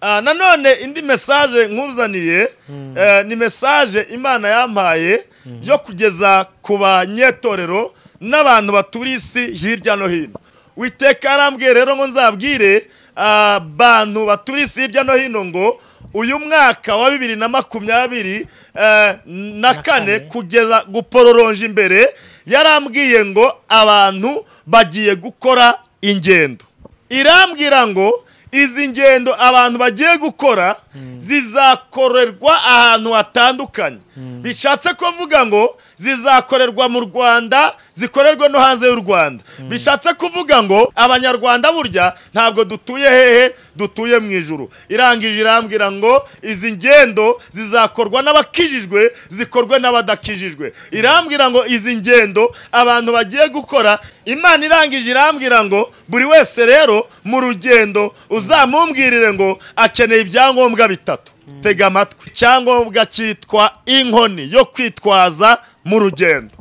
Nanone indi message nkuzaniye, ni message Imana yampaye yo kugeza ku banyetorero n'abantu baturiye isi hirya no hino. Uwiteka arambwiye rero ngo nzabwire abantu baturiye isi hirya no hino ngo uyu mwaka wa 2024 kugeza gupororonje imbere, yarambwiye ngo abantu bagiye gukora ingendo. Irambwira ngo izi ngendo abantu bagiye gukora zizakorerwa ahantu hatandukanye. Bishatse kuvuga ngo zizakorerwa mu Rwanda, zikorerwa no hanze y'u Rwanda. Bishatse kuvuga ngo abanyarwanda burya ntabwo dutuye hehe, dutuye mu ijuru. Irangije irambwira ngo izi ngendo zizakorwa n'abakijijwe, zikorwe n'abadakijijwe. Irambwira ngo izi ngendo abantu bagiye gukora. Imana irangije irambwira ngo buri wese rero mu rugendo uzamumbwirire ngo akeneye ibyangombwa bitatu. Tega amatwi. Icyangombwa cyitwa inkoni yo kwitwaza mu rugendo.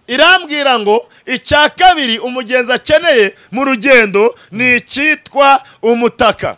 Irambwira ngo icya kabiri umugenzi akeneye mu rugendo ni icyitwa umutaka.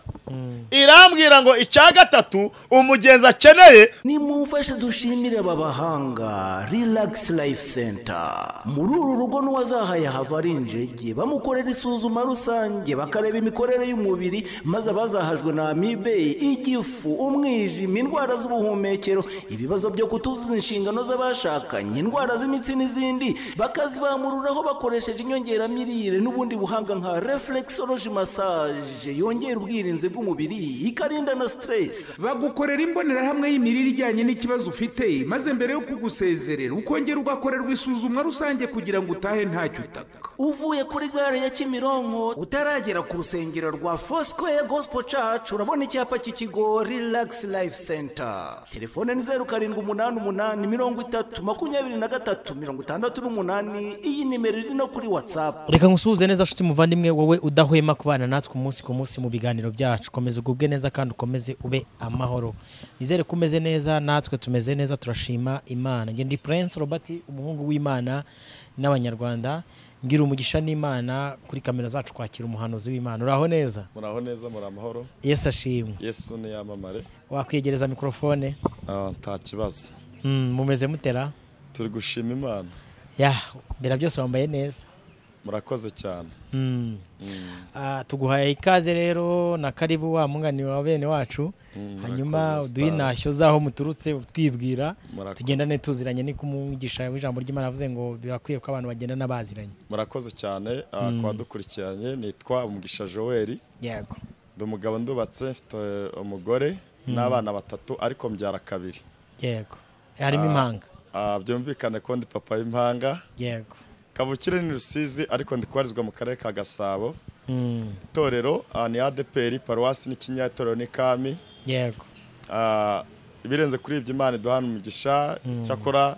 Irambwira ngo icya gatatu umugenzi akeneye. Nimumfashe dushimire aba bahanga Relax Life Center. Muri uru rugo n'uwazahaye hava ari injege, bamukorera isuzuma rusange, bakareba imikorere y'umubiri, maze abazahajwe na amibe, igifu, umwijima, indwara z'ubuhumekero, ibibazo byo kutuzuza inshingano z'abashakanye, indwara z'imitsi n'izindi, bakazibamururaho bakoresheje inyongeramirire n'ubundi buhanga nka reflexology massage yongera ubwirinzi bw'umubiri, ikarinda na stress. Bagukorera imbonerahamwe y'imirire ijyanye n'ikibazo ufite, maze mbere yo kugusezerera ukongera ugakorerwa isuzumwa rusange kugira ngo utahe ntacyo utaka. Uvuye kuri gare ya Kimironko utaragera ku rusengero rwa Foursquare Gospel Church, urabona icyapa cy'ikigo Relax Life Center. Telefone ni 0788 30 23 68. Iyi nimero iri no kuri WhatsApp. Reka ngusuhuze neza nshuti muvandimwe, wowe udahwema kubana natwe umunsi ku munsi mu biganiro byacu. Komeza ugubwe neza kandi ukomeze ube amahoro. Nizere ko umeze neza, natwe tumeze neza, turashima Imana. Nge ndi Prince Robert, umuhungu w'Imana n'abanyarwanda. Ngira umugisha n'Imana kuri kamera zacu kwakira umuhanuzi w'Imana. Uraho neza? Muraho neza, muri amahoro. Yesu ashimwe. Yesu ni yamamare. Wakwiyegereza mikrofone? Nta kibazo. Mumeze mutera? Turi gushima Imana. Ya, mbere byose wambaye neza. Murakoze cyane. Tuguhaye ikaze rero na karibu wa mungani wa bene wacu. Hanyuma uduhe intashyo zaho muturutse utwibwira, tugendane tuziranye. Ni kumwigisha w'ijambo ry'Imana avuze ngo birakwiye ko abantu bagenda n'abaziranye. Murakoze cyane kwa dukurikiranye. Nitwa Umugisha Joel. Yego. Ndi umugabo ndubatse, mfite umugore n'abana batatu, ariko mbyara kabiri. Yego. Harimo impanga. Byumvikane ko ndi papa w'impanga. Yego. Kavukire ni Rusizi, ariko ndikwarizwa mu karere ka Gasabo. Itorero ni ADPR, paruwasi ni Kinyatorero ni Kami. Yego. Ibirenze kuri ibyo Imana iduhana umugisha. Cyakora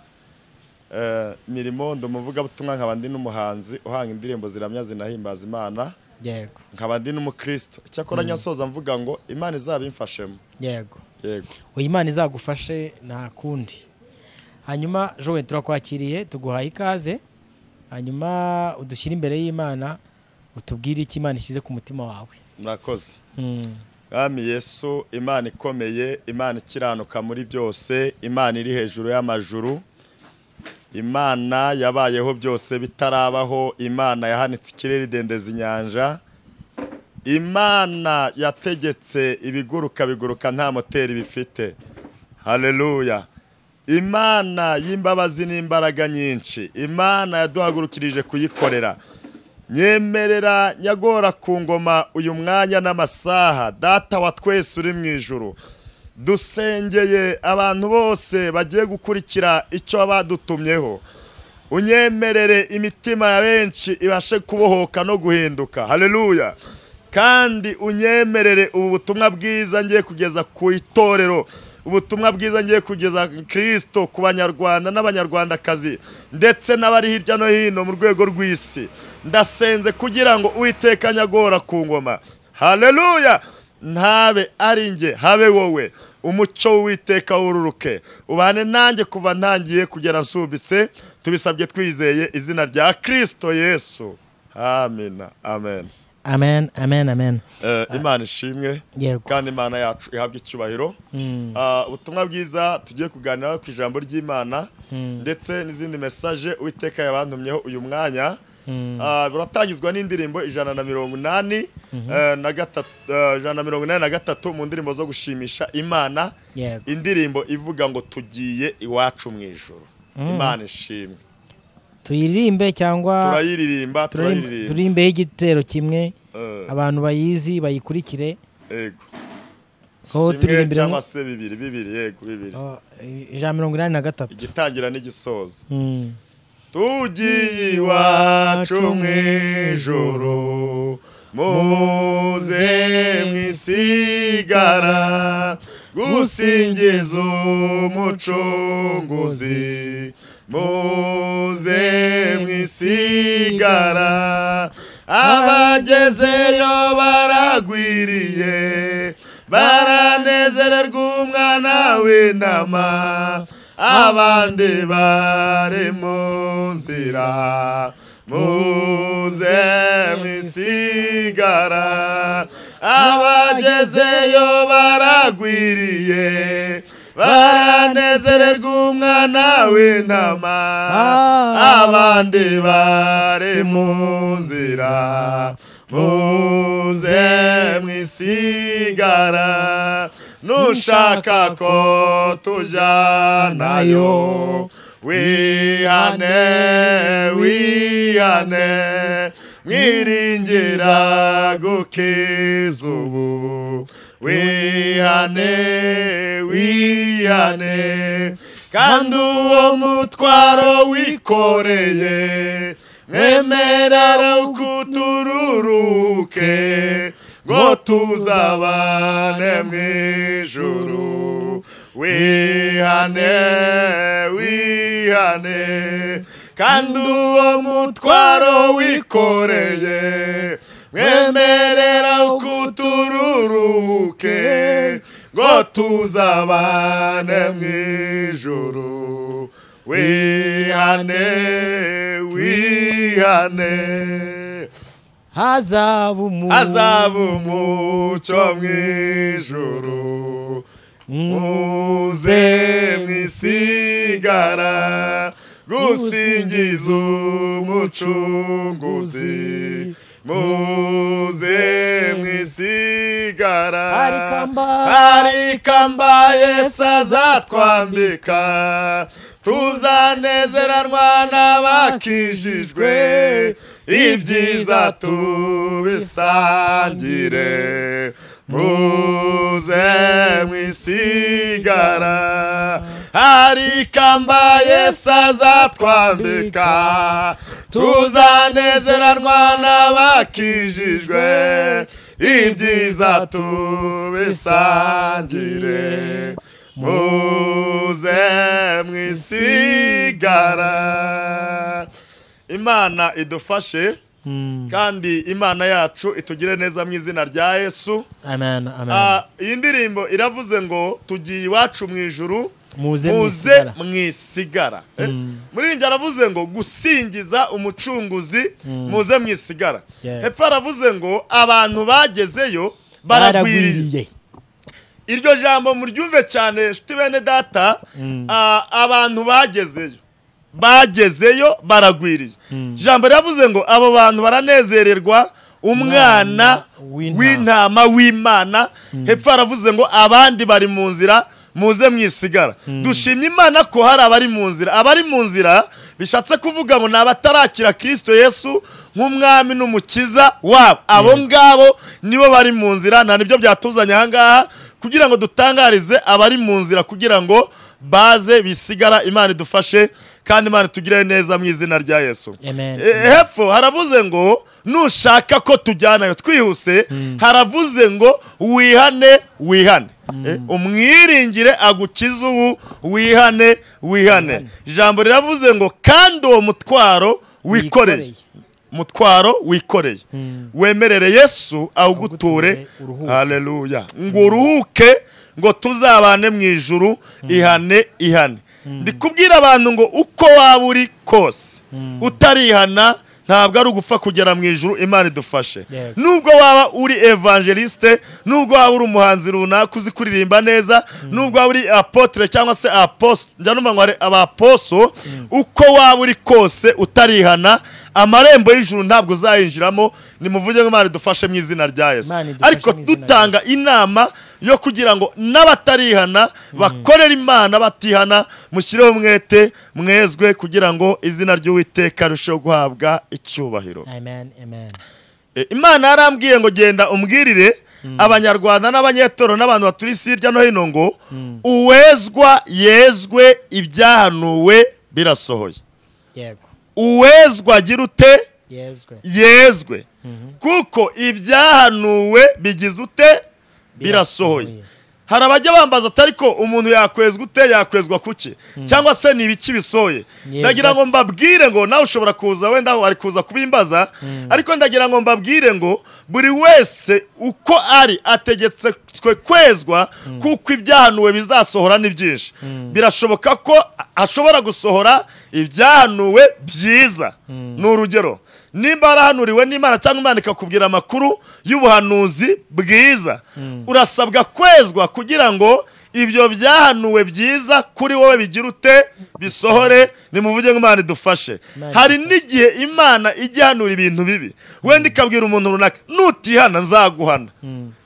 mirimo ndi umuvugabutumwa, nkaba ndi n'umuhanzi uhanga indirimbo ziramya zinahimbaza Imana. Yego. Nkaba ndi n'umukristo. Cyakora nyasoza mvuga ngo Imana izabimfashemo. Yego. Yego. Oya, Imana izagufashe nta kundi. Hanyuma Joel, turakwakiriye, tuguhaye ikaze. Hanyuma udushyire imbere y'Imana, utubwire icyo Imana ishyize ku mutima wawe. Murakoze. Mwami Yesu, Imana ikomeye, Imana ikiranuka muri byose, Imana iri hejuru y'amajuru, Imana yabayeho byose bitarabaho, Imana yahanitse ikirere idendeza inyanja, Imana yategetse ibiguruka biguruka nta moteri bifite. Haleluya. Imana y'imbabazi n'imbaraga nyinshi, Imana yaduhagurukirije kuyikorera. Nyemerera nyagora ku ngoma uyu mwanya n'amasaha, Data wa twese uri mu ijuru. Dusengeye abantu bose bagiye gukurikira icyo badutumyeho. Unyemerere imitima ya benshi ibashe kubohoka no guhinduka. Haleluya. Kandi unyemerere ubu butumwa bwiza ngiye kugeza ku itorero, ubutumwa bwiza ngiye kugeza Kristo ku banyarwanda n'abanyarwandakazi ndetse n'abari hirya no hino mu rwego rw'isi. Ndasenze kugira ngo Uwiteka nyagora ku ngoma, haleluya, ntabe ari nge, habe wowe. Umucyo w'Uwiteka wururuke, ubane nanjye kuva ntangiye kugera nsubitse. Tubisabye twizeye izina rya Kristo Yesu. Amina. Amen. Amen, amen, amen. Imana ishimwe kandi Imana yacu ihabwe icyubahiro. Ubutumwa bwiza tugiye kuganira ku ijambo ry'Imana ndetse n'izindi message Uwiteka yabantumyeho uyu mwanya. Buratangizwa n'indirimbo 183 183 mu ndirimbo zo gushimisha Imana. Indirimbo ivuga ngo tugiye iwacu mu ijuru. Imana ishimwe. Tuyirimbe cyangwa turayiririmba? Turirimbe igitero kimwe, abantu bayizi bayikurikire. Yego. Ko turirimbira cyangwa se bibiri yego bibiri. 183 igitangira n'igisoza. Tugiye iwacu mu ijuru, muze mwisigara gusingiza umucunguzi, muze mwisigara abagezeyo baragwiriye, baranezererwa umwana w'intama, abandi bari mu nzira, muze mwisigara abagezeyo baragwiriye, baranezererwa umwana w'intama, abandi bari mu nzira, muze mwisigara nushaka ko tujyanayo, wihane wihane, mwiringira gukiza ubu, wihane wihane, kandi uwo mutwaro wikoreye mwemerera ukutururuke, ngo tuzabane mu ijuru, wihane wihane, kandi uwo mutwaro wikoreye mwemerera ukutururuke, ngo tuzabane mu ijuru, wihane wihane. Hazaba umucyo mu ijuru, muze mwisigara gusingiza umucunguzi, muze mwisigara hari ikamba Yesu azatwambika, tuzanezeranwa n'abakijijwe, ibyiza tubisangire, muze mwisigara hari ikamba Yesu azatwambika, tuzanezeranwa n'abakijijwe, ibyiza tubisangire, muze mwisigara. Imana idufashe kandi Imana yacu itugire neza mu izina rya Yesu. Amen, amen. Iyi ndirimbo iravuze ngo tugiye iwacu mu ijuru, muze mwisigara. Muri njye aravuze ngo gusingiza umucunguzi, muze mwisigara. Hepfo aravuze ngo abantu bagezeyo baragwiriye. Iryo jambo muryumve cyane nshuti bene data. Abantu bagezeyo baragwiriye. Jambo ryavuze ngo abo bantu baranezererwa umwana w'intama w'Imana. Hepfo aravuze ngo abandi bari mu nzira, muze mwisigara. Dushimye Imana ko hari abari mu nzira. Abari mu nzira bishatse kuvuga ngo nabatarakira Kristo Yesu nk'umwami n'umukiza wabo. Abo ngabo nibo bari mu nzira, nta nibyo byatuzanye aha ngaha kugira ngo dutangarize abari mu nzira kugira ngo baze bisigara. Imana idufashe kandi Imana itugire neza mu izina rya Yesu. Hepfo haravuze ngo nushaka ko tujyanayo twihuse, haravuze ngo wihane wihane, umwiringire agukize ubu, wihane wihane. Ijambo riravuze ngo kandi uwo mutwaro wikoreye, mutwaro wikoreye, wemerere Yesu awuguture. Haleluya. Ngo uruhuke, ngo tuzabane mu ijuru. Ihane ihane. Ndikubwira abantu ngo uko waba uri kose utarihana Ntabwo ari ugupfa kugera mu ijuru. Imana idufashe. Nubwo waba uri evangeliste, nubwo waba uri umuhanzi runaka uzi kuririmba neza, nubwo waba uri apotre cyangwa se apostle, njya numva ngo abaposo, uko waba uri kose utarihana amarembo y'ijuru ntabwo uzayinjiramo. Nimuvuge ngo Imana idufashe mu izina rya Yesu. Ariko dutanga inama yo kugira ngo n'abatarihana bakorera Imana batihana, mushyireho umwete mwezwe kugira ngo izina ry'Uwiteka rirusheho guhabwa icyubahiro. Amen, amen. Imana yarambwiye ngo genda umbwirire Abanyarwanda n'abanyetoro n'abantu baturi isi hirya no hino ngo uwezwa yezwe, ibyahanuwe birasohoye. Yego. Uwezwa agira ute? Yezwe. Yezwe. Kuko ibyahanuwe bigize ute? Birasohoye. Hari abajya bambaza atari ko umuntu yakwezwa ute, yakwezwa kuki, cyangwa se ni ibiki bisohoye. Ndagira ngo mbabwire ngo nawe ushobora kuza, wenda ari kuza kubimbaza, ariko ndagira ngo mbabwire ngo buri wese uko ari ategetswe kwezwa, kuko ibyahanuwe bizasohora ni byinshi. Birashoboka ko ashobora gusohora ibyahanuwe byiza. Ni urugero, nimba warahanuriwe n'Imana cyangwa Imana ikakubwira amakuru y'ubuhanuzi bwiza, urasabwa kwezwa kugira ngo ibyo byahanuwe byiza kuri wowe bigira ute? Bisohore. Nimuvuge ngo Imana idufashe. Hari n'igihe Imana ijya ihanura ibintu bibi, wenda ikabwira umuntu runaka nutihana nzaguhana,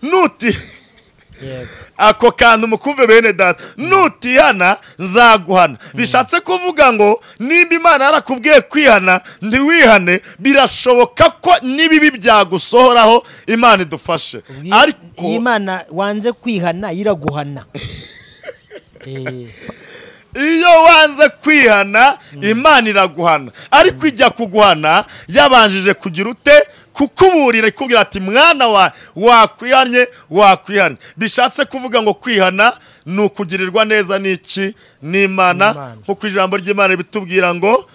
nuti ako kantu mukumve bene data, nutihana nzaguhana. Bishatse kuvuga ngo nimba Imana yarakubwiye kwihana ntiwihane, birashoboka ko n'ibibi byagusohoraho. Imana idufashe. Ariko Imana wanze kwihana iraguhana. Iyo wanze kwihana Imana iraguhana, ariko ijya kuguhana yabanjije kugira ute? Kukuburira, ikubwira ati mwana wa wakwihanye, wakwihanye. Bishatse kuvuga ngo kwihana ni ukugirirwa neza n'iki? N'Imana. Nkuko ijambo ry'Imana ribitubwira ngo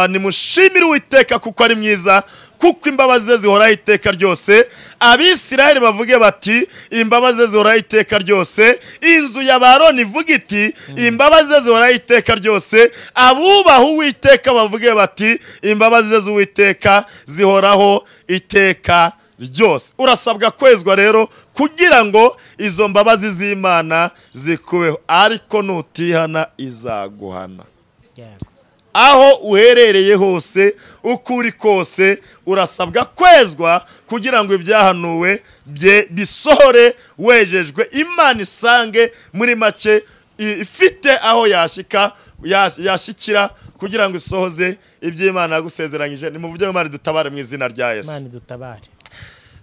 nimushimire Uwiteka kuko ari mwiza, kuko imbabazi ze zihoraho iteka ryose. Abisirayeli bavuge bati imbabazi ze zihoraho iteka ryose. Inzu ya Aroni ivuga iti imbabazi ze zihoraho iteka ryose. Abubaha Uwiteka bavuge bati imbabazi ze z'Uwiteka zihoraho iteka ryose. Urasabwa kwezwa rero kugira ngo izo mbabazi z'Imana zikubeho, ariko nutihana izaguhana. Aho uherereye hose, uko uri kose, urasabwa kwezwa kugira ngo ibyahanuwe bye bisohore wejejwe. Imana isange muri make ifite aho yashyika, yashyikira kugira ngo isohoze iby'Imana yagusezeranyije. Nimuvuge ngo Imana idutabare mu izina rya Yesu. Imana idutabare.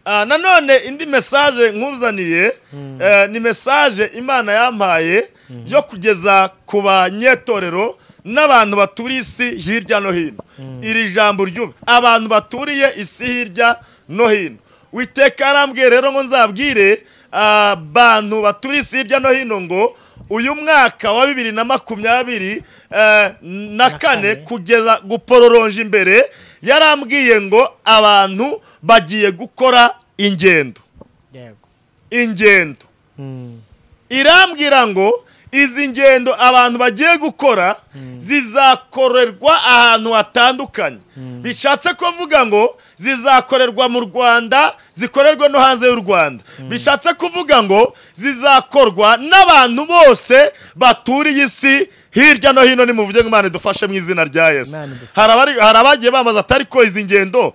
Nanone indi message nkuzaniye, ni message Imana yampaye yo kugeza ku banyetorero n'abantu baturiye isi hirya no hino. Iri jambo ry'ubu abantu baturiye isi hirya no hino. Uwiteka arambwiye rero ngo nzabwire abantu baturiye isi hirya no hino ngo uyu mwaka wa 2024 kugeza gupororonje imbere, yarambwiye ngo abantu bagiye gukora ingendo. Ingendo. Irambwira ngo izi ngendo abantu bagiye gukora zizakorerwa ahantu hatandukanye. Bishatse kuvuga ngo zizakorerwa mu Rwanda, zikorerwa no hanze y'u Rwanda. Bishatse kuvuga ngo zizakorwa n'abantu bose baturiye isi hirya no hino. Nimuvuge ngo Imana idufashe mu izina rya Yesu. Hari abagiye bambaza atari ko izi ngendo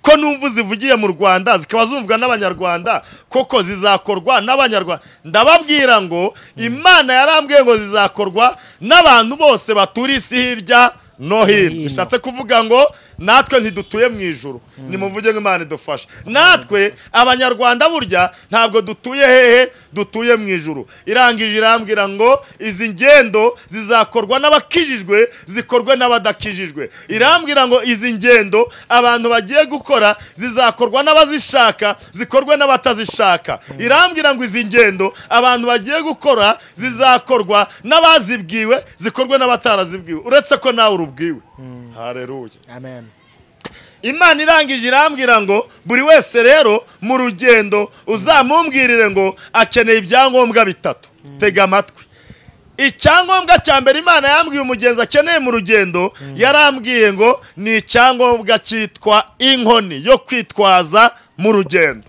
ko numva zivugiye mu Rwanda zikaba zumvwa n'Abanyarwanda, koko zizakorwa n'Abanyarwanda? Ndababwira ngo Imana yarambwiye ngo zizakorwa n'abantu bose baturiye isi hirya no hino. Bishatse kuvuga ngo natwe ntidutuye mu ijuru. Nimuvuge ngo Imana idufashe. Natwe Abanyarwanda burya ntabwo dutuye hehe, dutuye mu ijuru. Irangije irambwira ngo izi ngendo zizakorwa n'abakijijwe, zikorwe n'abadakijijwe. Irambwira ngo izi ngendo abantu bagiye gukora zizakorwa n'abazishaka, zikorwe n'abatazishaka. Irambwira ngo izi ngendo abantu bagiye gukora zizakorwa n'abazibwiwe, zikorwe n'abatarazibwiwe, uretse ko nawe urubwiwe. Haleluya. Amen. Imana irangije irambwira ngo buri wese rero mu rugendo uzamumbwirire ngo akeneye ibyangombwa bitatu. Tega amatwi. Icyangombwa cya mbere Imana yambwiye umugenzi akeneye mu rugendo, yarambwiye ngo ni icyangombwa cyitwa inkoni yo kwitwaza mu rugendo.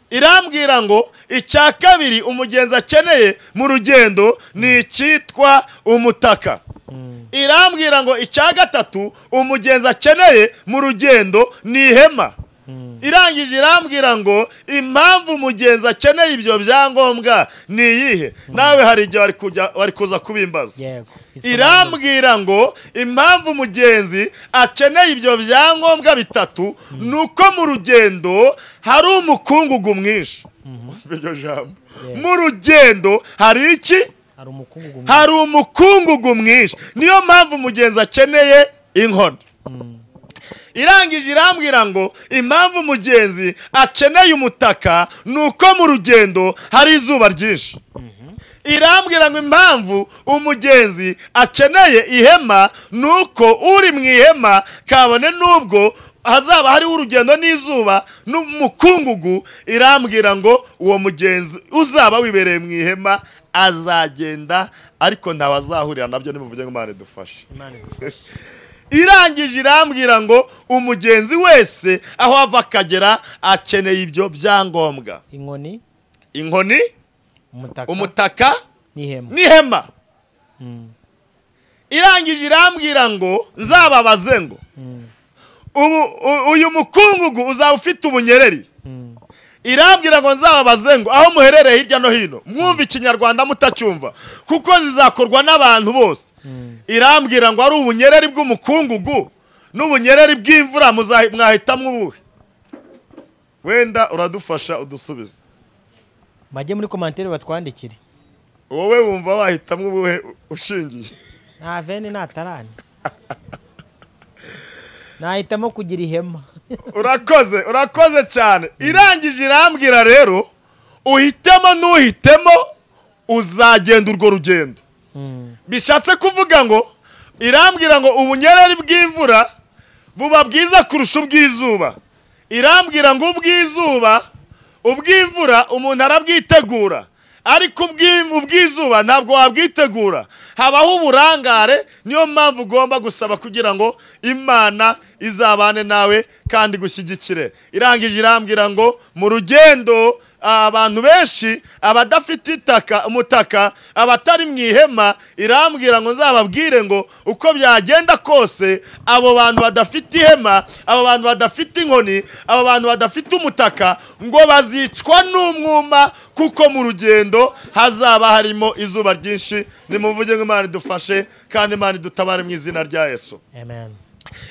Irambwira ngo icya kabiri umugenzi akeneye mu rugendo ni icyitwa umutaka. Irambwira ngo icya gatatu umugenzi akeneye mu rugendo ni ihema. Irangije irambwira ngo impamvu umugenzi akeneye ibyo byangombwa ni iyihe? Nawe hari igihe wari kuza kubimbaza. Irambwira ngo impamvu umugenzi akeneye ibyo byangombwa bitatu ni uko mu rugendo hari umukungugu mwinshi. Mu rugendo hari iki? Hari umukungugu mwinshi. Niyo mpamvu umugenzi akeneye inkoni. Irangije irambwira ngo impamvu umugenzi akeneye umutaka ni uko mu rugendo hari izuba ryinshi. Irambwira ngo impamvu umugenzi akeneye ihema ni uko uri mu ihema kabone n'ubwo hazaba hariho urugendo n'izuba n'umukungugu. Irambwira ngo uwo mugenzi uzaba wibereye mu ihema azagenda, ariko ntawe azahurira nabyo. Nimuvuge ngo Imana idufashe. Irangije irambwira ngo umugenzi wese aho ava akagera akeneye ibyo byangombwa: inkoni, umutaka n'ihema. Irangije irambwira ngo nzababaze ngo uyu mukungugu uzaba ufite ubunyereri. Irambwira ngo nzababaze ngo aho muherereye hirya no hino mwumva ikinyarwanda mutacyumva, kuko zizakorwa n'abantu bose. Irambwira ngo ari ubunyereri bw'umukungugu n'ubunyereri bw'imvura mwahitamo ubuhe? Wenda uradufasha udusubize. Bajye muri commentaire batwandikire. Wowe wumva wahitamo ubuhe ushingiye? Nta veni nta tarani. Nahitamo kugira ihema. Urakoze, urakoze cyane. Irangije irambwira rero uhitemo n'uhitemo uzagenda urwo rugendo. Bishatse kuvuga ngo irambwira ngo ubunyereri bw'imvura buba bwiza kurusha ubw'izuba. Irambwira ngo ubw'izuba, ubw'imvura umuntu arabwitegura, ariko ubw'izuba ntabwo wabwitegura, habaho uburangare. Niyo mpamvu ugomba gusaba kugira ngo Imana izabane nawe kandi gushyigikire. Irangije irambwira ngo mu rugendo abantu benshi abadafite itaka, umutaka, abatari mu ihema, irambwira ngo nzababwire ngo uko byagenda kose abo bantu badafite ihema, abo bantu badafite inkoni, abo bantu badafite umutaka, ngo bazicwa n'umwuma, kuko mu rugendo hazaba harimo izuba ryinshi. Nimuvuge ngo Imana idufashe kandi Imana idutabare mu izina rya Yesu. Amen.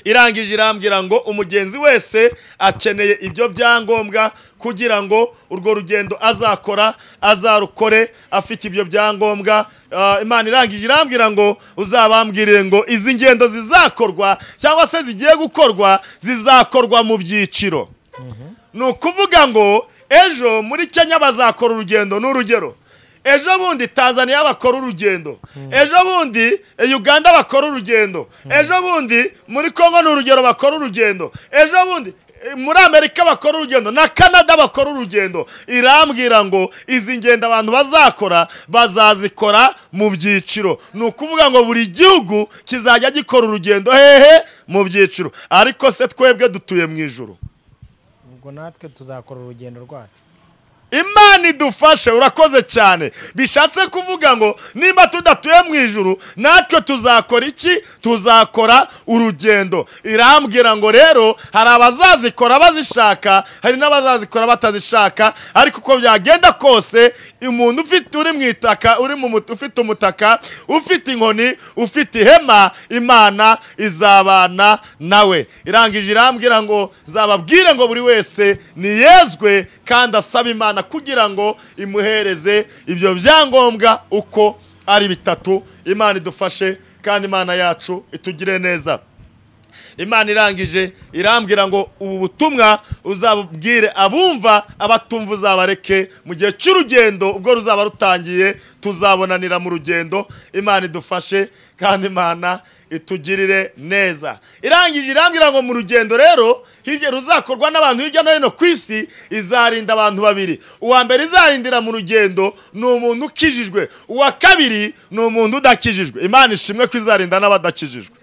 Irangije irambwira ngo umugenzi wese akeneye ibyo byangombwa kugira ngo urwo rugendo azakora azarukore afite ibyo byangombwa. Imana irangije irambwira ngo uzabambwirire ngo izi ngendo zizakorwa cyangwa se zigiye gukorwa zizakorwa mu byiciro. Ni ukuvuga ngo ejo muri Kenya bazakora urugendo, n'urugero ejo bundi Tanzania bakora urugendo, ejo bundi Uganda bakora urugendo, ejo bundi muri Kongo n'urugero bakora urugendo, ejo bundi muri Amerika bakora urugendo, na Canada bakora urugendo. Irambwira ngo izi ngendo abantu bazakora bazazikora mu byiciro. Ni ukuvuga ngo buri gihugu kizajya gikora urugendo hehe mu byiciro. Ariko se twebwe dutuye mu ijuru, ubwo natwe tuzakora urugendo rwacu. Imana idufashe. Urakoze cyane. Bishatse kuvuga ngo nimba tudatuye mu ijuru natwe tuzakora iki? Tuzakora urugendo. Irambwira ngo rero hari abazazikora bazishaka, hari n'abazazikora batazishaka, ariko uko byagenda kose umuntu ufite uri mu itaka, uri mu ufite umutaka, ufite inkoni, ufite ihema, Imana izabana nawe. Irangije irambwira ngo zababwire ngo buri wese niyezwe kandi asaba Imana kugira ngo imuhereze ibyo byangombwa uko ari bitatu. Imana idufashe kandi Imana yacu itugire neza. Imana irangije irambwira ngo ubu butumwa uzabubwire abumva, abatumva uzabareke. Mu gihe cy'urugendo ubwo ruzaba rutangiye, tuzabonanira mu rugendo. Imana idufashe kandi Imana itugirire neza. Irangije irambwira ngo mu rugendo rero hirya ruzakorwa n'abantu hirya no hino ku isi, izarinda abantu babiri. Uwa mbere izarindira mu rugendo ni umuntu ukijijwe, uwa kabiri ni umuntu udakijijwe. Imana ishimwe ko izarinda n'abadakijijwe.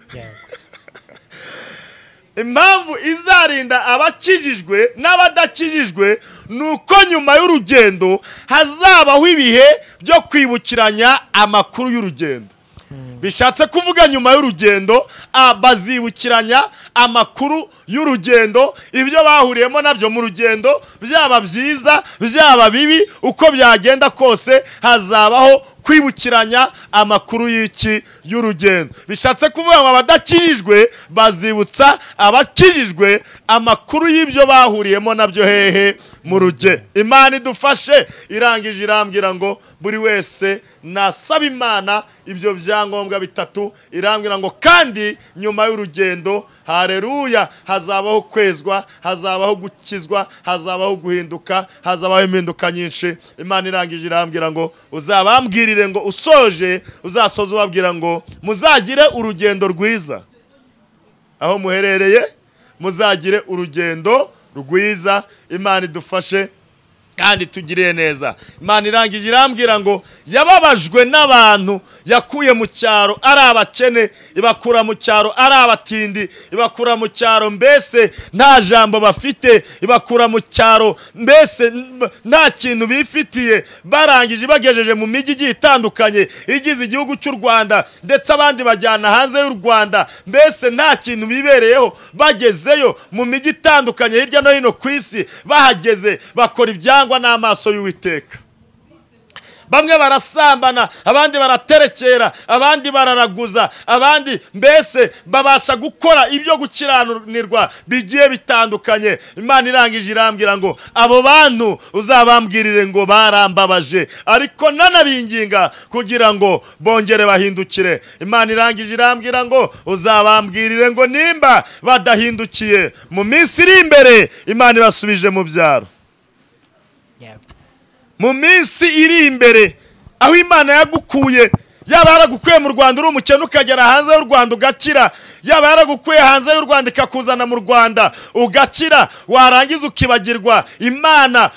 Impamvu izarinda abakijijwe n'abadakijijwe ni uko nyuma y'urugendo hazabaho ibihe byo kwibukiranya amakuru y'urugendo. Bishatse kuvuga nyuma y'urugendo bazibukiranya amakuru y'urugendo, ibyo bahuriyemo nabyo mu rugendo, byaba byiza byaba bibi, uko byagenda kose hazabaho kwibukiranya amakuru y'iki y'urugendo. Bishatse kuvuga ngo abadakijijwe bazibutsa abakijijwe amakuru y'ibyo bahuriyemo nabyo hehe mu rugendo. Imana idufashe. Irangije irambwira ngo buri wese nasaba Imana ibyo byangombwa bitatu. Irambwira ngo kandi nyuma y'urugendo, haleluya, hazabaho kwezwa, hazabaho gukizwa, hazabaho guhinduka, hazabaho impinduka nyinshi. Imana irangije irambwira ngo uzabambwirire ngo usoje, uzasoza ubabwira ngo muzagire urugendo rwiza aho muherereye, muzagire urugendo rwiza. Imana idufashe kandi tugiriye neza. Imana irangije irambwira ngo yababajwe n'abantu yakuye mu cyaro ari abakene, ibakura mu cyaro ari abatindi, ibakura mu cyaro mbese nta jambo bafite, ibakura mu cyaro mbese nta kintu bifitiye. Barangije ibagejeje mu mijyi igiye itandukanye igize igihugu cy'u Rwanda, ndetse abandi bajyana hanze y'u Rwanda, mbese nta kintu bibereyeho. Bagezeyo mu mijyi itandukanye hirya no hino ku isi, bahageze bakora ibyangwa n'amaso y'Uwiteka. Bamwe barasambana, abandi baraterekera, abandi bararaguza, abandi mbese babasha gukora ibyo gukiranirwa bigiye bitandukanye. Imana irangije irambwira ngo abo bantu uzabambwirire ngo barambabaje, ariko nanabinginga kugira ngo bongere bahindukire. Imana irangije irambwira ngo uzabambwirire ngo nimba badahindukiye mu minsi iri imbere, Imana ibasubije mu byaro. Mu minsi iri imbere aho Imana yagukuye, yaba yaragukuye mu Rwanda uri umukene ukagera hanze y'u Rwanda ugakira, yaba yaragukuye hanze y'u Rwanda ikakuzana mu Rwanda ugakira, warangiza ukibagirwa Imana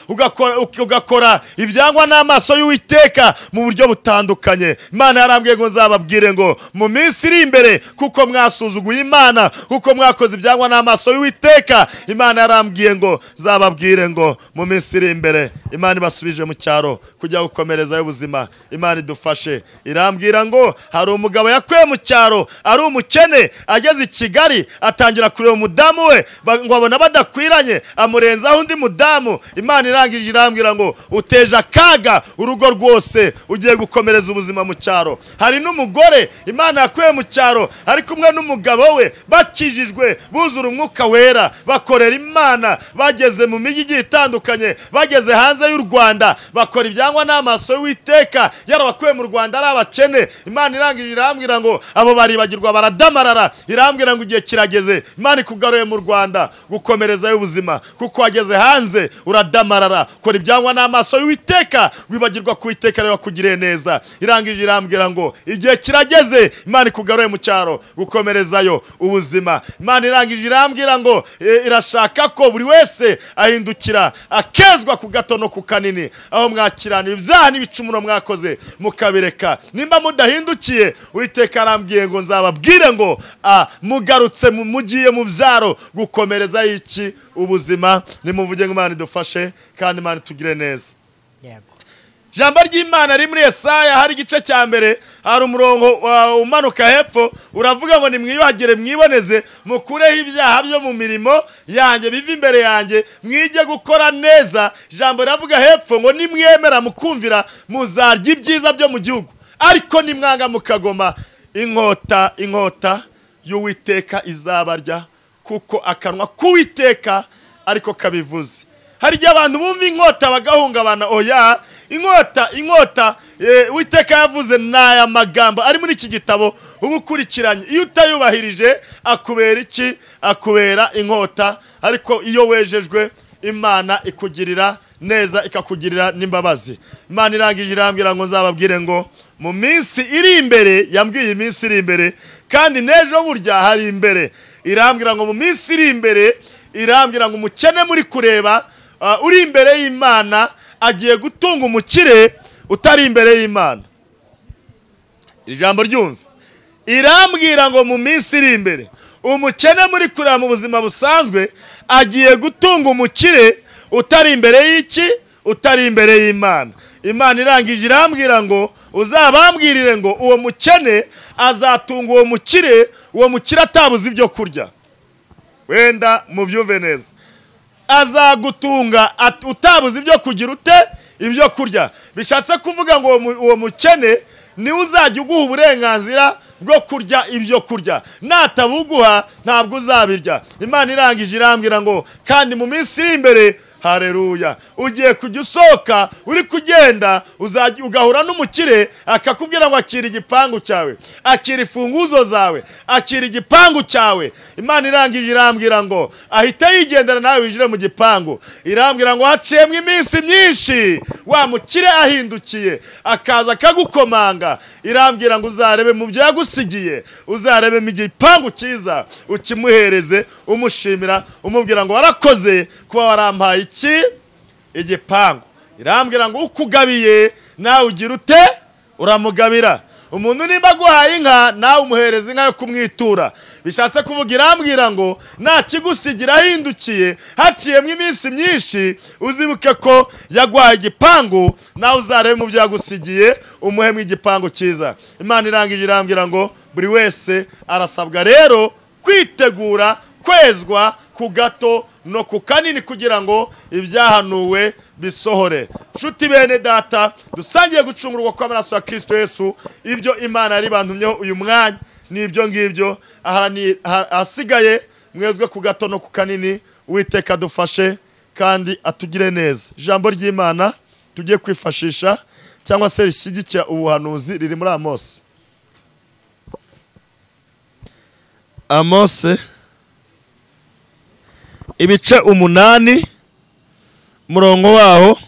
ugakora ibyangwa n'amaso y'Uwiteka mu buryo butandukanye. Imana yarambwiye ngo nzababwire ngo mu minsi iri imbere, kuko mwasuzuguye Imana, kuko mwakoze ibyangwa n'amaso y'Uwiteka, Imana yarambwiye ngo nzababwire ngo mu minsi iri imbere Imana ibasubije mu cyaro kujya gukomerezayo ubuzima. Imana idufashe. Irambwira ngo hari umugabo yakuye mu cyaro ari umukene, ageze i Kigali atangira kureba umudamu we ngo abona badakwiranye, amurenzaho undi mudamu. Imana irangije irambwira ngo uteje akaga urugo rwose, ugiye gukomereza ubuzima mu cyaro. Hari n'umugore Imana yakuye mu cyaro ari kumwe n'umugabo we, bakijijwe buzura umwuka wera, bakorera Imana, bageze mu mijyi igiye itandukanye, bageze hanze y'u Rwanda bakora ibyangwa n'amaso y'Uwiteka, yarabakuye mu Rwanda ari abakene. Imana irangije irambwira ngo abo baribagirwa baradamarara. Irambwira ngo igihe kirageze, Imana ikugaruye mu Rwanda gukomerezayo ubuzima, kuko wageze hanze uradamarara, kora ibyangwa n'amaso y'Uwiteka, wibagirwa ku Uwiteka rero wakugiriye neza. Irangije irambwira ngo igihe kirageze, Imana ikugaruye mu cyaro gukomerezayo ubuzima. Imana irangije irambwira ngo irashaka ko buri wese ahindukira akezwa ku gato no ku kanini, aho mwakirana ibyaha n'ibicumuro mwakoze mukabireka. Nimba mudahindukiye, Uwiteka arambwiye ngo nzababwire ngo mugarutse mugiye mu byaro gukomereza iki ubuzima. Nimuvuge ngo Imana idufashe kandi Imana itugire neza. Jambo ry'Imana riri muri Yesaya, hari igice cya mbere, hari umurongo umanuka hepfo uravuga ngo nimwiyuhagire mwiboneze, mukureho ibyaha byo mu mirimo yanjye biva imbere yanjye, mwige gukora neza. Jambo riravuga hepfo ngo nimwemera mukumvira muzarya ibyiza byo mu gihugu, ariko nimwanga mukagoma, inkota inkota y'Uwiteka izabarya, kuko akanwa k'Uwiteka ariko kabivuze. Hari igihe abantu bumva inkota bagahungabana. Oya, Inkota Uwiteka yavuze n'aya magambo ari muri iki gitabo uba ukurikiranye. Iyo utayubahirije akubera iki? Akubera inkota. Ariko iyo wejejwe Imana ikugirira neza, ikakugirira n'imbabazi. Imana irangije irambwira ngo nzababwire ngo mu minsi iri imbere, yambwiye iminsi iri imbere kandi n'ejo burya hari imbere. Irambwira ngo mu minsi iri imbere, irambwira ngo umukene muri kureba uri imbere y'Imana agiye gutunga umukire utari imbere y'Imana. Ijambo ryumve. Irambwira ngo mu minsi iri imbere umukene muri kureba mu buzima busanzwe agiye gutunga umukire utari imbere y'iki? Utari imbere y'Imana. Imana irangije irambwira ngo uzabambwirire ngo uwo mukene azatunga uwo mukire, uwo mukire atabuze ibyo kurya. Wenda mubyumve neza. Azagutunga utabuze ibyo kugira ute? Ibyo kurya. Bishatse kuvuga ngo uwo mukene ni uzajya uguha uburenganzira bwo kurya ibyo kurya, natabuguha ntabwo uzabirya. Imana irangije irambwira ngo kandi mu minsi iri imbere, haleluya, ugiye kujya usohoka uri kugenda ugahura n'umukire akakubwira ngo akira igipangu cyawe, akira imfunguzo zawe, akira igipangu cyawe. Imana irangije irambwira ngo ahita yigendera nawe winjire mu gipangu. Irambwira ngo haciyemo iminsi myinshi wa mukire ahindukiye akaza akagukomanga. Irambwira ngo uzarebe mu byo yagusigiye, uzarebe mu igipangu cyiza ukimuhereze, umushimira, umubwira ngo warakoze kuba warampaye iki igipangu. Irambwira ngo ukugabiye nawe ugira ute? Uramugabira. Umuntu nimba aguhaye inka nawe umuhereza inka yo kumwitura. Bishatse kuvuga irambwira ngo nta kigusigira ahindukiye haciyemo iminsi myinshi, uzibuke ko yaguhaye igipangu nawe uzarebe mu byo yagusigiye umuhemo igipangu cyiza. Imana irangije irambwira ngo buri wese arasabwa rero kwitegura kwezwa ku gato no ku kanini kugira ngo ibyahanuwe bisohore. Nshuti bene data, dusangiye gucungurwa kw'amaraso ya Kristo Yesu. Ibyo Imana yari bantumyeho uyu mwanya nibyo ngibyo. Ahasigaye mwezwe ku gato no ku kanini. Uwiteka dufashe kandi atugire neza. Ijambo ry'Imana tugiye kwifashisha cyangwa se rishyigikira ubuhanuzi riri muri Amos. Amos ibice 8 murongo waho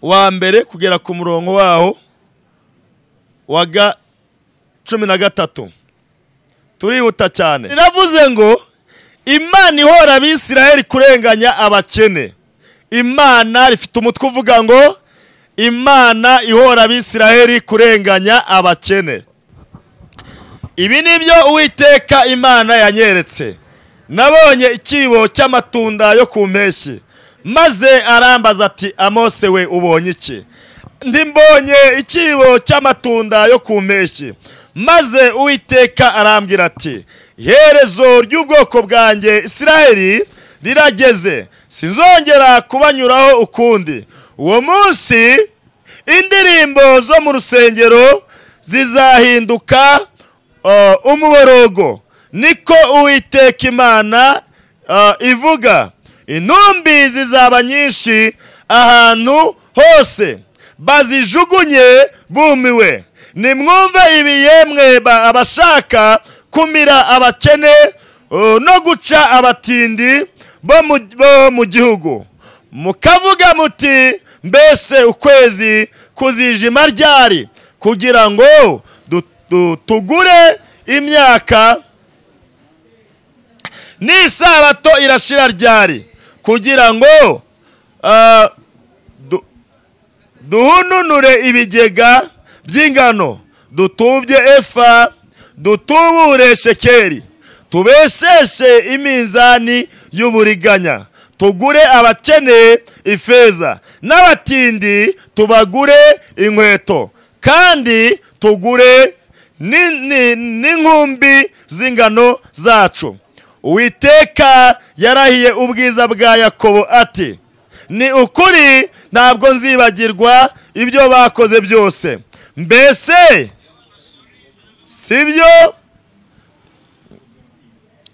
wa mbere kugera ku murongo waho wa 13. Turihuta cyane. Iravuze ngo Imana ihora Abisirayeli kurenganya abakene. Imana rifite umutwe uvuga ngo Imana ihora Abisirayeli kurenganya abakene. Ibi nibyo Uwiteka Imana yanyeretse. Nabonye ikibo cy'amatunda yo ku mpeshyi, maze arambaza ati Amose we ubonye iki? Ndi mbonye ikibo cy'amatunda yo ku mpeshyi. Maze Uwiteka arambwira ati iherezo ry'ubwoko bwanjye Isirayeli rirageze, sinzongera kubanyuraho ukundi. Uwo munsi indirimbo zo mu rusengero zizahinduka umuborogo, niko Uwiteka Imana ivuga. Intumbi zizaba nyinshi ahantu hose, bazijugunye bumiwe. Nimwumve ibi yemwe abashaka kumira abakene no guca abatindi bo mu gihugu, mukavuga muti mbese ukwezi kuzijima ryari kugira ngo tugure imyaka, n'isabato irashira ryari kugira ngo duhununure ibigega by'ingano, dutubye efa, dutubure shekeri, tubesheshe iminzani y'uburiganya, tugure abakene ifeza n'abatindi tubagure inkweto, kandi tugure n'inkumbi z'ingano zacu. Uwiteka yarahiye ubwiza bwa Yakobo ati ni ukuri ntabwo nzibagirwa ibyo bakoze byose. Mbese sibyo?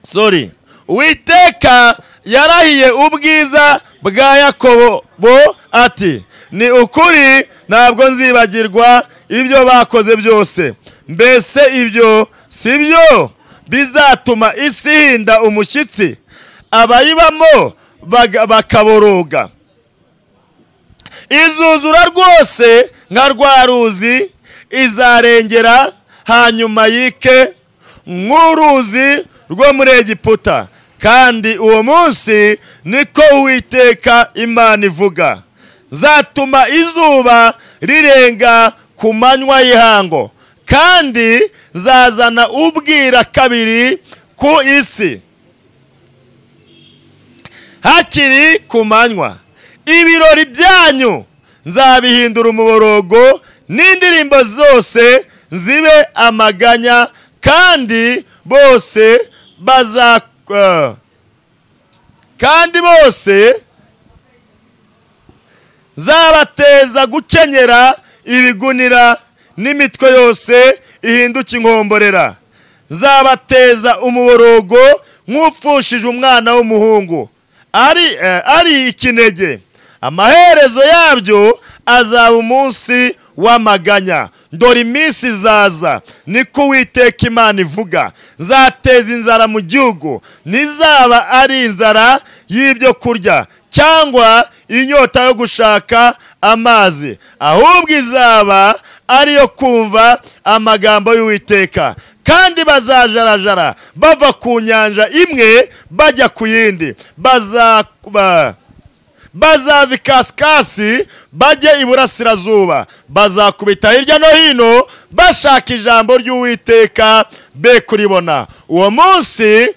Sorry. Uwiteka Yarahiye ubwiza bwa Yakobo ati ni ukuri ntabwo nzibagirwa ibyo bakoze byose. Mbese ibyo si byo bizatuma isi ihinda umushyitsi, abayibamo bakaboroga? Izuzura rwose nka rwa ruzi, izarengera hanyuma yike nk'uruzi rwo muri Egiputa. Kandi uwo munsi niko Uwiteka Imana ivuga, zatuma izuba rirenga ku manywa y'ihango, kandi zazana ubwira kabiri ku isi hakiri ku manywa. Ibirori byanyu nzabihindura umuborogo, n'indirimbo zose zibe amaganya, kandi bose zabateza gukenyera ibigunira, n'imitwe yose ihinduka inkomborera. Zabateza umuborogo nk'upfushije umwana w'umuhungu ari ikinege. Amaherezo yabyo azaba umunsi w'amaganya. Dore iminsi izaza, niko Uwiteka Imana ivuga, zateza inzara mu gihugu, ntizaba ari inzara y'ibyo kurya cyangwa inyota yo gushaka amazi, ahubwo izaba ariyo kumva amagambo y'Uwiteka. Kandi bazajarajara bava ku nyanja imwe bajya ku yindi, bazava ikasikasi bajye iburasirazuba, bazakubita hirya no hino bashaka ijambo ry'Uwiteka be kuribona. Uwo munsi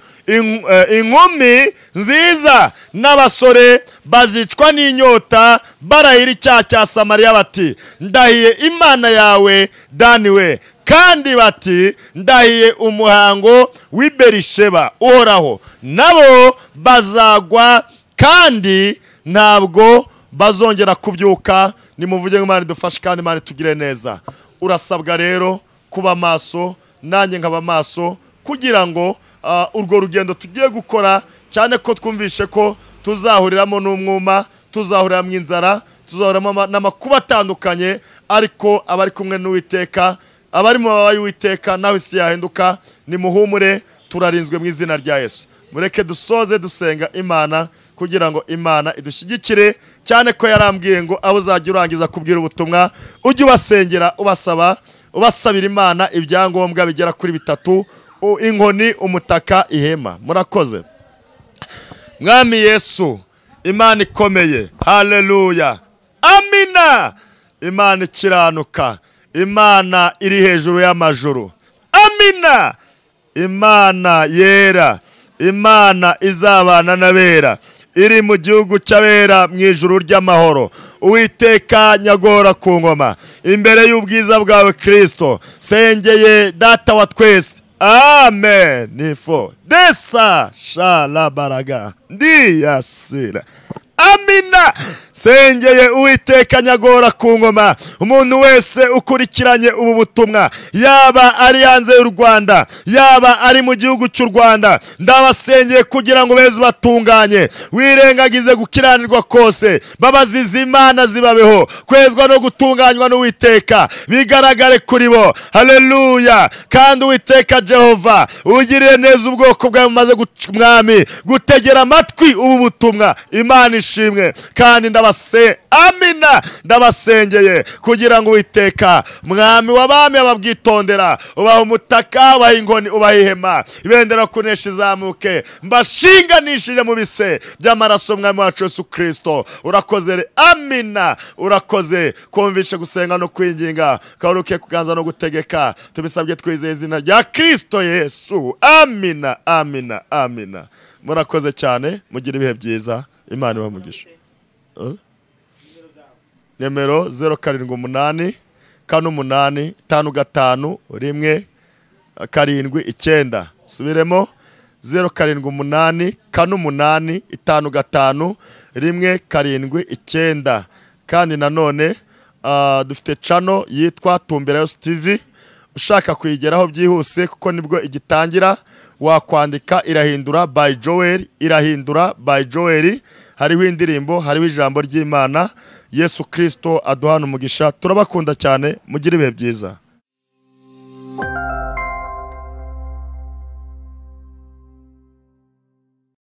inkumi nziza n'abasore bazicwa n'inyota, barahira icyaha cya Samariya bati ndahiye Imana yawe Dani we, kandi bati ndahiye umuhango w'i Berisheba uhoraho. Nabo bazagwa kandi ntabwo bazongera kubyuka. Nimuvuge ngo Imana idufashe kandi Imana itugire neza. Urasabwa rero kuba maso, nanjye nkaba maso, kugira ngo urwo rugendo tugiye gukora, cyane ko twumvishe ko tuzahuriramo n'umwuma, tuzahuriramo inzara, tuzahuriramo n'amakuba atandukanye, ariko abari kumwe n'Uwiteka, abari mu mababa y'Uwiteka, nawe isi yahinduka. Nimuhumure, turarinzwe mu izina rya Yesu. Mureke dusoze dusenga Imana kugira ngo Imana idushyigikire, cyane ko yarambwiye ngo abo uzajya urangiza kubwira ubutumwa ujye ubasengera, ubasaba, ubasabira Imana ibyangombwa bigera kuri bitatu: inkoni, umutaka, ihema. Murakoze. Mwami Yesu, Imana ikomeye, haleluya, amina. Imana ikiranuka, Imana iri hejuru y'amajuru, amina. Imana yera, Imana izabana n'abera, iri mu gihugu cy'abera mu ijuru ry'amahoro. Uwiteka nyagora ku ngoma, imbere y'ubwiza bwawe Kristo, sengeye data wa twese, amen. Nifo desa shalabaraga ndiyasira, amina. Sengeye Uwiteka nyagora ku ngoma, umuntu wese ukurikiranye ubu butumwa, yaba ari hanze y'u Rwanda, yaba ari mu gihugu cy'u Rwanda, ndabasengeye kugira ngo beze batunganye, wirengagize gukiranirwa kose, babazize Imana zibabeho, kwezwa no gutunganywa n'Uwiteka bigaragare kuri bo. Haleluya. Kandi Uwiteka Jehova ugirire neza ubwoko bwawe mumaze mwami gutegera amatwi ubu butumwa. Imana ishimwe. Kandi amina, ndabasengeye kugira ngo Uwiteka mwami w'abami ababwitondera, ubaha umutaka, ubaha inkoni, ubaha ihema, ibendera kunesha izamuke, mbashinganishije mu bise by'amaraso mwami wacu Yesu Kristo. Urakoze, amina. Urakoze kumvisha gusenga no kwinginga, karuke kuganza no gutegeka, tubisabye twizeye izina rya Kristo Yesu. Amina, amina, amina. Murakoze cyane, mugira ibihe byiza. Imana ibamugisha. Nimero 078 48 55 1 7 9. Subiremo 078 48 55 1 7 9. Kandi nanone dufite channel yitwa Tumberayo TV, Ushaka kuyigeraho byihuse, kuko nibwo igitangira, wakwandika Irahindura by Joel, Irahindura by Joel. Hariho indirimbo, hariho ijambo ry'Imana. Yesu Kristo aduhana umugisha. Turabakunda cyane, mugire ibihe byiza.